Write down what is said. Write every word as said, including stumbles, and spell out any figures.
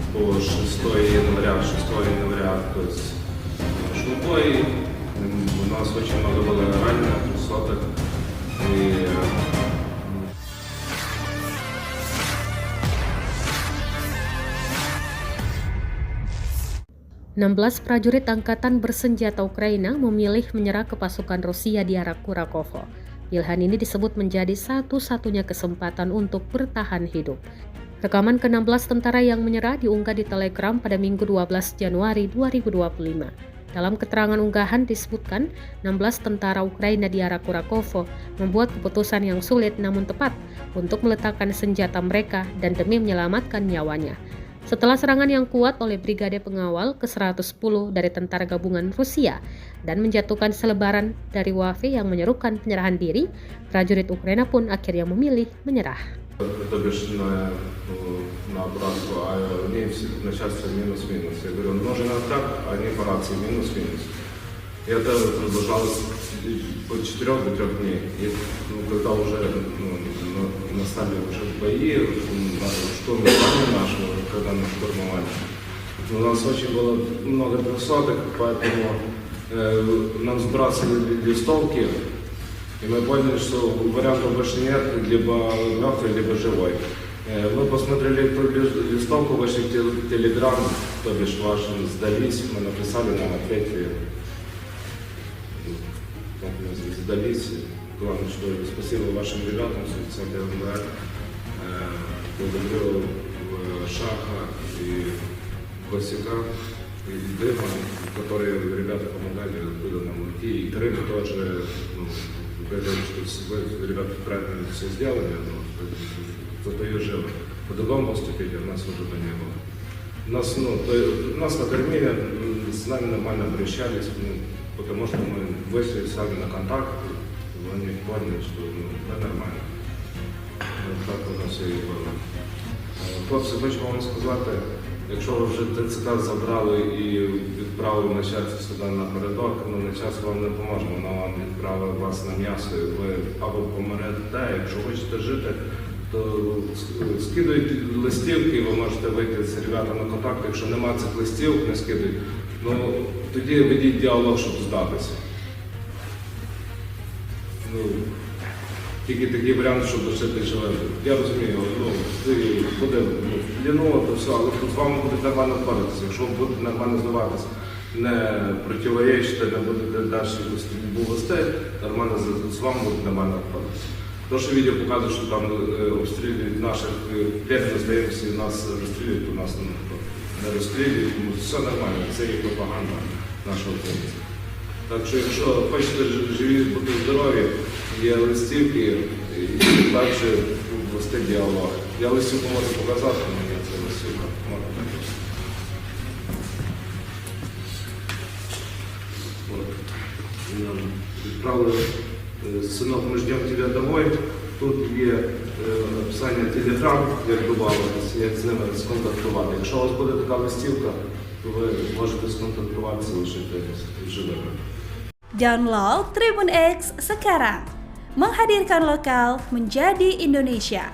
По шестое января, шестое января, то есть, э, шел бой. М, у нас очень много было раненых, трёхсотых. И, э, Enam belas prajurit angkatan bersenjata Ukraina memilih menyerah ke pasukan Rusia di Araku Rakovo. Pilihan ini disebut menjadi satu-satunya kesempatan untuk bertahan hidup. Rekaman keenam belas tentara yang menyerah diunggah di Telegram pada Minggu dua belas Januari dua ribu dua puluh lima. Dalam keterangan unggahan disebutkan, enam belas tentara Ukraina di Araku Rakovo membuat keputusan yang sulit namun tepat untuk meletakkan senjata mereka dan demi menyelamatkan nyawanya. Setelah serangan yang kuat oleh Brigade Pengawal ke seratus sepuluh dari Tentara Gabungan Rusia dan menjatuhkan selebaran dari Wave yang menyerukan penyerahan diri, prajurit Ukraina pun akhirnya memilih menyerah. То бишь на, на обратку, а они все на части минус-минус. Я говорю, умноженный на так, они по рации минус-минус. И это продолжалось по четырёх до трёх дней. И, ну, когда уже, ну, на-, настали уже бои, м, на-, штурм здания нашего, когда мы штурмовали, у нас очень было много трёхсотых, поэтому, э, нам сбрасывали листовки, и мы поняли, что вариантов больше нет, либо мёртвый, либо живой. Э, мы посмотрели эту лис-, листовку, вышли в те-, Телеграм, то бишь вашим сдались, мы написали, нам ответили. Как мы сдались. Главное, что спасибо вашим ребятам, специально, да. Э, благодарю, э, Шаха и Косяка, и Дыма, которые ребята помогали, откуда нам уйти. И Крым тоже, ну, говорил, что с-, вы, ребята, правильно все сделали, но зато и живы. По-другому поступили, у нас уже бы не было. Нас, ну, то есть, нас накормили, м, с нами нормально обращались, ну, потому что мы вышли сами на контакт, и они поняли, что, ну, мы нормально. От так у нас всё і было. Е, хлопці, хочу вам сказати, якщо ви вже Т Ц К забрали і відправили начальство сюди напередок, ну, начальство вам не поможе, воно вам відправить вас на м'ясо, і ви або помрете, якщо хочете жити, то с-, скидуйте листівки, ви можете вийти з ребятами в контакт, якщо нема цих листівок, не скидуйте. Ну, тоді ведіть діалог, щоб здатися. Ну, тільки такий варіант, щоб лишити живим. Я розумію, ну, це буде, ну, ліново, то все, але з вами будуть нормально обходитися. Якщо ви будете нормально здаватися, не противоречити, не будете далі якусь стрільбу вести, нормально з, з вами будуть нормально обходитися. То, що відео показує, що там, е, обстрілюють наших, е, п'ять застаємося і нас розстрілюють, у нас, ну, не розстрілюють, тому все нормально, це є пропаганда нашого українця. Так що, якщо хочете ж-, живі, бути здорові, є листівки, і далі вести діалог. Я листівку можу показати, але це листівка. Можна так. От. Нам відправили, е, «Сынок, мы ждём тебя домой». Тут є, е, описання Telegram, як добавитися, як з ними сконтактувати. Якщо у вас буде така листівка, то ви можете сконтактуватися, лишити живими. Download Tribun X sekarang. Menghadirkan lokal menjadi Indonesia.